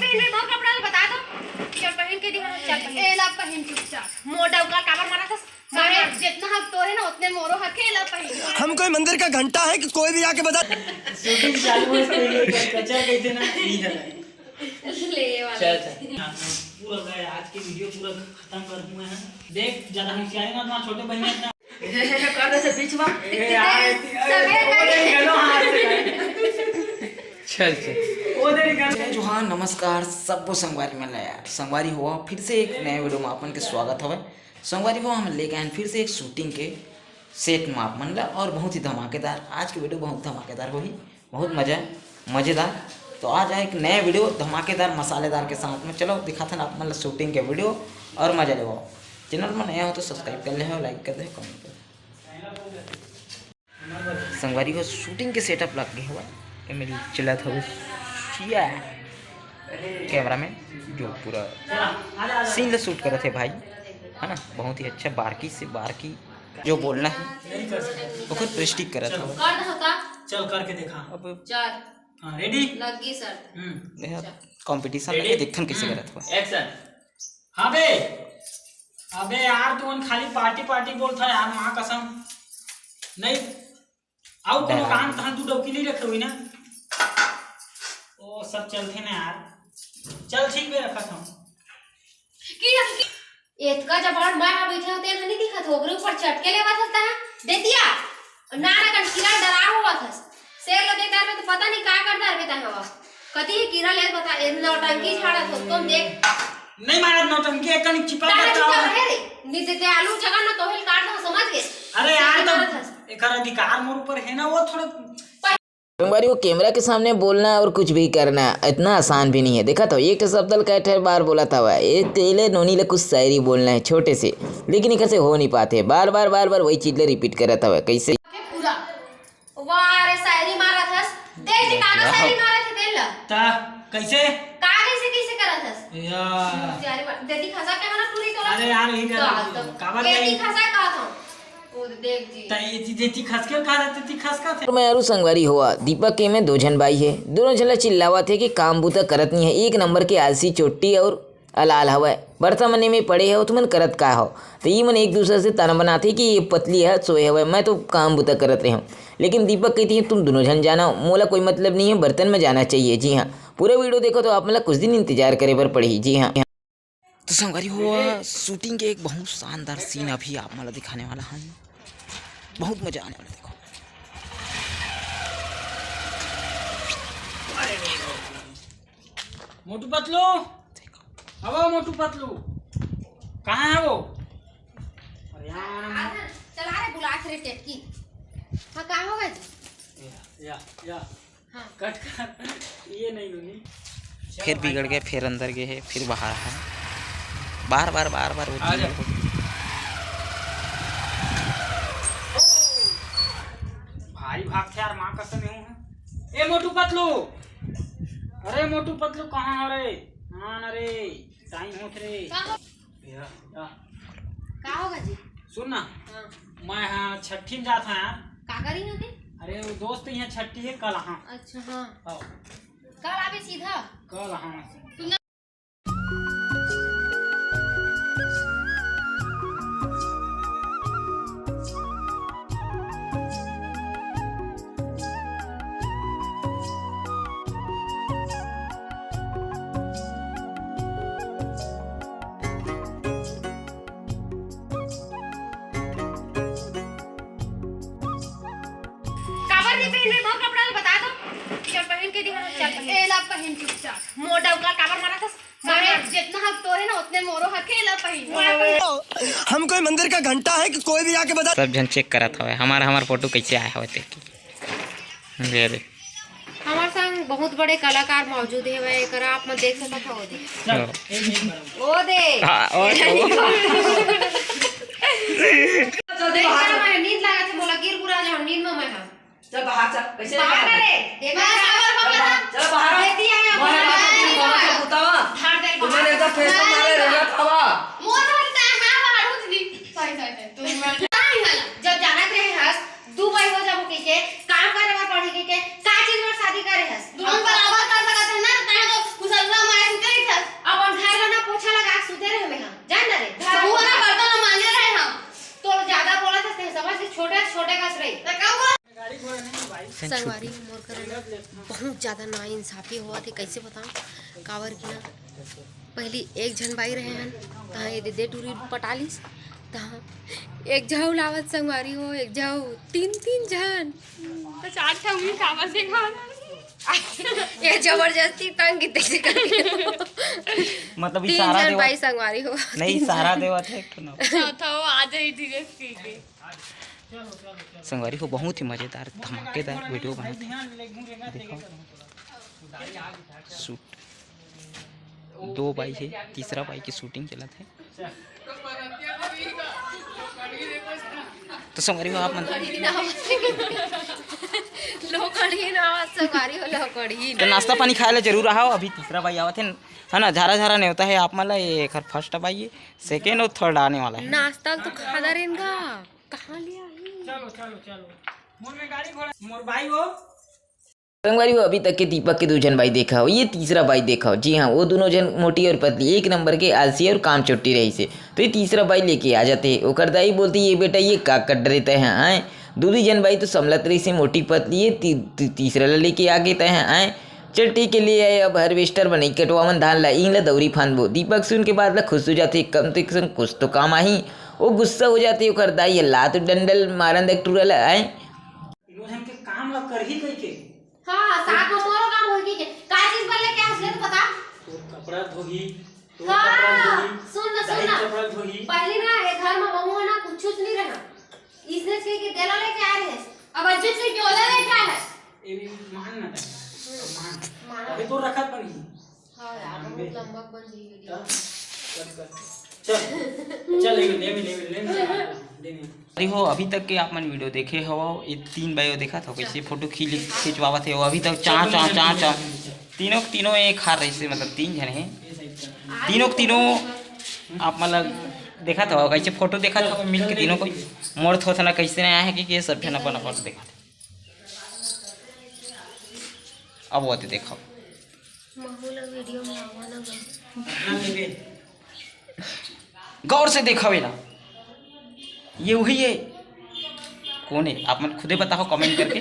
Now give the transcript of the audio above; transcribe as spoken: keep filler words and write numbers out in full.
पहन ले, मोर कपड़ा ल बता दो। चल पहन के दिखा, चल पहन। ए ला पहन चुपचाप। मोर डौका काबर मारत हस? मारे जितना हक तोर हे ना, उतने मोरो हक हे, ला पहन। हम कोई मंदिर का घंटा है कि कोई भी आके बजा। शूटिंग चालू है, इसके लिए कचर कहते ना, ये है। ले वाला। चल, चल। पूरा गए, आज की वीडियो पूरा खत्म कर दूंगा, है ना? देख, ज्यादा होशियारी मत मार, छोटे बहन है ना। कर दे से बीच में। ए, यार, ऐसी, अरे, सफेद वो वाली। देख, गलो हाथ से। चल, चल। वो देख, गलो। जय जोहार, नमस्कार, सबो संगवारी मन ला यार। संगवारी हो, फिर से एक नए वीडियो में आप मन के स्वागत हवे। संगवारी हो, हम लेके आए हैं फिर से एक शूटिंग के सेट में आप मन ला, और बहुत ही धमाकेदार। आज के वीडियो बहुत धमाकेदार होही, बहुत मजा, मजेदार। तो आज आए एक नए वीडियो धमाकेदार, मसालेदार के साथ में। चलो, दिखाथन आप मन ला शूटिंग के वीडियो और मजा लेवो। चैनल में नया हो तो सब्सक्राइब कर ले हो, लाइक कर दे, कमेंट कर दे। संगवारी हो, शूटिंग के सेटअप लग गए हवय। एमे चलत हवे सिया कैमरामैन, जो पूरा सीन ला शूट करत हे भाई, है ना? बहुत ही अच्छा, बारकी से बारकी जो बोलना है, ओकर प्रेस्टिक करत हवय। कर दो का? चल, करके देखा। अब चल। हाँ, रेडी? लगी सर। हम्म। देखा, चल। कंपटीशन लगे, देखथन कैसे करत हवय। एक्शन। हाँ बे, अबे यार, तू मन खाली पार्टी पार्टी बोलत हस यार, माँ कसम। नहीं, अउ कोनो डरा काम नहीं। तहाँ तू डौकी नहीं रखे हुई ना? ओ, सब चलथे ना यार। चल ठीक बे, रखत हूँ। कि, कि एतका जबान मैं हा बैठे होते हैं, नहीं दिखत हो, ओकरे ऊपर चटके लेवत हस तहाँ। देतिया, ना, ना, कन किरण डरा होवत हस। शेर ल देख डर में तो पता नहीं का कर डर में तहाँ हवा। कति ही किरण ले बता, ए नौटंकी झाड़त हो, तुम देख। नहीं मारत नौटंकी, एक कन चिपक काहे जाता चिपक हूँ। रहे रे? निते ते आलू जगह ना तोहिल काट दो, समझ गए? अरे यार, शेर तो मारत हस। एकर अधिकार मोर ऊपर है ना, वो थोड़ा संगवारी हो, कैमरा के सामने बोलना और कुछ भी करना इतना आसान भी नहीं है। देखा तो, एक ठो शब्द ल कई ठे बार बोलत हवय, एक तेले नोनी ले कुछ शायरी बोलना है छोटे से, लेकिन एकर से हो नहीं पाते। बार बार, बार बार वही चीज ले रिपीट करत हवय। कैसे? पूरा। वाह रे, शायरी मारत हस। देख जी, का का शायरी मारत हे, देख ल। ता, कैसे? का कैसे, कैसे करत हस? या। शायरी मार-, देती खसा के ना टूरी तोला। अरे यार, यही तो कर, आज तो काबर देती नहीं? खसा कहत हूँ। ओ, देख जी। त ये चीज, ये चीज खसके खा रहे, ते चीज खसका थे। मैं अरु संगवारी होवा, दीपक के में दो झन बाई है। दोनों झन ला चिल्लावत है कि काम बूता करत नहीं है, एक नंबर के आलसी चोट्टी और अलाल हवय। बरसा मने में पड़े हो, तुमन करत का हो? त ई मन एक दूसरे से ताना बनाथे कि ये पतली है, सोए हवय, मैं तो काम बूता करत रहे हूँ। लेकिन दीपक कहती है, तुम दोनों झन जाना, मोला कोई मतलब नहीं है, बर्तन में जाना चाहिए। जी हाँ, पूरा वीडियो देखो तो आप मन ला कुछ दिन इंतजार करे बर पड़ही। जी हाँ। तो संगवारी हो, शूटिंग के एक बहुत शानदार सीन अभी आप मन ला दिखाने वाला हूँ, बहुत मजा आने वाला। देखो, मोटू पतलू, अब मोटू पतलू कहाँ है वो? अरे यार, चला रे, बुला रे टेटकी। हाँ, का होगा जी? या, या, या। हाँ। कट कर। ये नहीं होनी। फिर बिगड़ गए, फिर अंदर गए है, फिर बाहर है। बार बार, बार बार होती है। भारी भागथे यार, माँ कसम हूँ। ए मोटू पतलू, अरे मोटू पतलू कहाँ हो रे? हाँ ना रे, टाइम होत रे। का हो? या, या। का होगा जी? सुन ना। हाँ। मैं हाँ छठी में जात हूँ यार। का करी ना के? अरे वो दोस्त यहाँ छठी है, कल हाँ। अच्छा हाँ। हाँ। कल आवे सीधा। कल हाँ। सुन ना। काबर नहीं पहन रहे, मोर कपड़ा ल बता दो। चल पहन के दिखा, चल पहन। ए ला पहन चुपचाप। मोटा उका काबर मारा था? मारे जितना हक तोरे ना, उतने मोरो हक है, ला पहन। हम कोई मंदिर का घंटा है कि कोई भी आके बता। सब झन चेक करत हवे, हमार, हमार फोटो कैसे आए हवे तेके। दे दे। हमार संग बहुत बड़े कलाकार मौजूद हवे, एकरा आप मन देख सकत हो, ओ दे। हाँ। ओ दे। हाँ, ओ, ओ। देख, मैं नींद लागत है, मोला गिर गुरा जाओ नींद में मैं, हाँ। चल बाहर चल, कैसे बाहर बाहर? अरे, देखा मैं क्या? सागर बाबा चल बाहर, था। चल बाहर। बेटी आया, मैं बाहर बाहर। बाहर से बुतावा। धार दे तुम्हें बाहर। देखा फेस तो मारे रहना खावा। मोर होता है, मैं बाहर हूँ दीदी। सही, सही, सही। तू मैं नहीं हला। जब जाना रहे हस, दुबई हो जाबो के, के काम करे बर पड़ी के, के का चीज बर शादी करे हस? दोनों बराबर कर सकत है ना, तैं तो मुसलमान मारे से संगवारी, मोर करा ना बहुत ज्यादा नाइंसाफी होवत हे, कइसे बतावं? काबर कि ना, पहिली एक झन बाई रहे हन, तहाँ ये दे, दे टूरी पटा लिस, तहाँ एक झन लावत संगवारी हो, एक झन, तीन, तीन झन। तो चार ठा उंगली काबर से खा? ये जबरदस्ती तंग किते से करके। मतलब तीन इशारा झन देवत, बाई संगवारी हो। नहीं, इशारा देवत हे एक ठो ना। चौथा वो आ जाई, ठीक है, ठीक है। संगवारी हो, बहुत ही मजेदार, धमाकेदार वीडियो बनत हे। देखो, शूट दो बाई हे, तीसरा बाई के शूटिंग चलत हे। तो संगवारी हो, आप मन लोकड़ी ना आवाज, संगवारी हो, लोकड़ी तो ना। नाश्ता पानी खाए ला जरूर आओ। अभी तीसरा बाई आवत हे, है ना, झारा झारा नेवता हे आप मन ला। ये एकर फर्स्ट बाई हे, सेकेंड और थर्ड आने वाला हे। नाश्ता तो खादा रेन गा। कहाँ ले आही? चलो, चलो, चलो। मोर में गाड़ी घोड़ा, मोर भाई हो। संगवारी हो, अभी तक के दीपक के दू झन बाई देखा हो, ये तीसरा बाई देखा हो। जी हाँ, वो दोनों झन मोटी और पतली, एक नंबर के आलसी और काम चोट्टी रहिसे। तो ये तीसरा बाई लेके आ जाथे। ओकर दाई बोलथे, "ये बेटा, ये का कट रहे तैं ह, आय?" दू, दू झन बाई तो समलत रहिसे, मोटी पतली, ये ती-, ती-, तीसरा ला लेके आ गे तैं ह, आय? चल ठीक हे, ले आए, अब हार्वेस्टर म नइ कटवावन धान ला, इही ला दउरी फांदबो। दीपक सुन के बात ला खुश हो जाथे, कम से कम कुछ तो काम आही। वो गुस्सा हो जाथे, ओकर दाई ह लात डंडा ल मारन देख टूरा ला, आय। इनो झन के काम ला करही कहिके। हाँ, साथ में मोरो काम होही कहिके। का चीज बर लेके आए हस ले तो बता। तोर कपड़ा धोही, तोर हाँ, कपड़ा धोही, सुन ना, सुन दाई ना। कपड़ा धोही। पहिली ना, ये घर में बहू ना कुछ नहीं रहना। इसने कहिके देला लेके आए रहे। अब अच्छे से क्यों ले लेके आए हैं? ये भी मान ना, मान। मान। अभी तो रखत बनी। हाँ यार, बहुत लंबा बन जाई वीडियो। चल, चल, चल। चल, ले, ले, ले, ले, ले, ले। अरे हो, अभी तक के आप मन वीडियो देखे हो, ये तीन बाई हो देखा था, कैसे फोटो खींच, खिंचवावत हे वो अभी तक, चाँ, चाँ, चाँ, चाँ। तीनों के तीनों एक हार रहिसे, मतलब तीन झन हे, तीनों के तीनों आप मन ला देखा था, कैसे फोटो देखा था, मिल के तीनों कोई मोर थोथना कैसे नहीं आया है कि ये सब झन अपन अपन देखा था। अब वो आते देखा। महू ला वीडियो में आवा ना गा। गौर से देखा बेटा, ये वही है। कौन है? आप मन खुदे बताओ कमेंट करके।